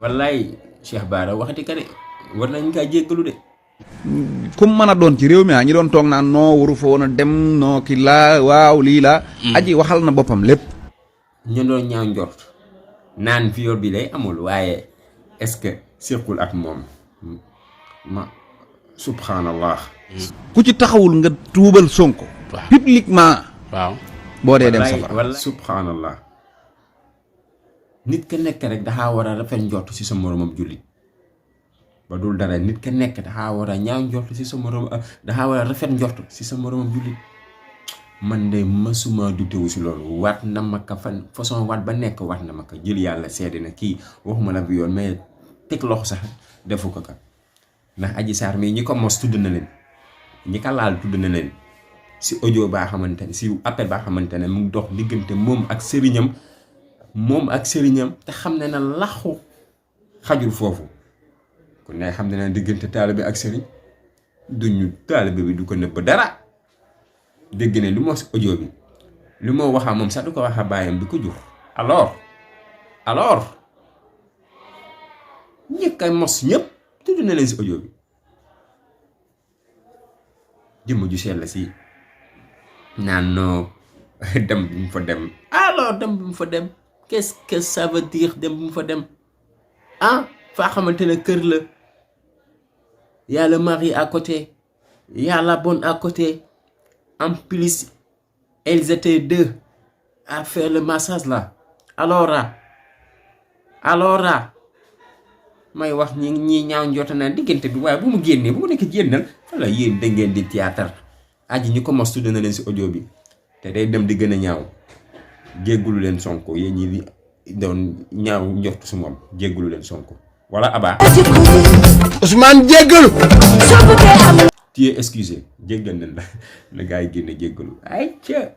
wallaay Cheikh Bara waxati ka de war nañ kaa jéggalu de. kum mën a doon ci réew mi ñi doon toog naan noo waru fa woon a dem noo ki laa waaw lii laa. aji waxal na boppam lépp. ñu doon ñaaw njort naan viol bi lay amul waaye est-ce que séqul ak moom ma subhanallah. ku ci taxawul nga tuubal Sonko. publiquement. waaw boo dee dem safara. wala subhanallah. nit ka nekk rek daxaa war a rafet njort ci sa moromam jullit ba dul dara nit ka nekk daxaa war a ñaaw njort ci sa morom daxaa war a rafet njort ci sa moromam jullit man de mësuma dutewu ci loolu waat na ma ka fan façon waat ba nekk waat na ma ka jël yàlla seede na kii waxuma la bi yoon mais teg loxo sax defu ko ka ndax Adji Sarr mii ñi ko mos tudd na leen ñi ka laal tudd na leen ci audio baa xamante ne ci appel baa xamante ne mu ngi dox diggante moom ak sëriñam te xam ne na laxu xajul foofu kon ne xam ne na diggante taalibe ak sëriñ duñu taalibe bi du ko nëbb dara dégg ne lu moo si audio bi lu moo waxaa moom sax du ko waxaa baayam bi ko jur alors ñi kay mos ñëpp tudd na leen si audio bi jëmm ju seet la si naan noo dem bi mu fa dem alors dem bi mu fa dem qu'est-ce que ça veut dire dem bi mu fa dem faa xamante ne kër la y a le mari à côté y a la bonne à côté en plus elles étaient deux à faire le massage là alors may wax ñi ñaaw njort naa diggante bi waaye bu mu génnee bu mu nekk génnal walla yéen da ngeen di théâtre aji ñi ko mos tudd na leen si audio bi te day dem di gën a ñaaw jéggulu leen Sonko yéen ñi di doon ñaaw njort su moom jéggulu leen Sonko walla Aba Ousmane jéggalu tu es excusé jéggal nañ la na gaa yi génne jéggalu ay ca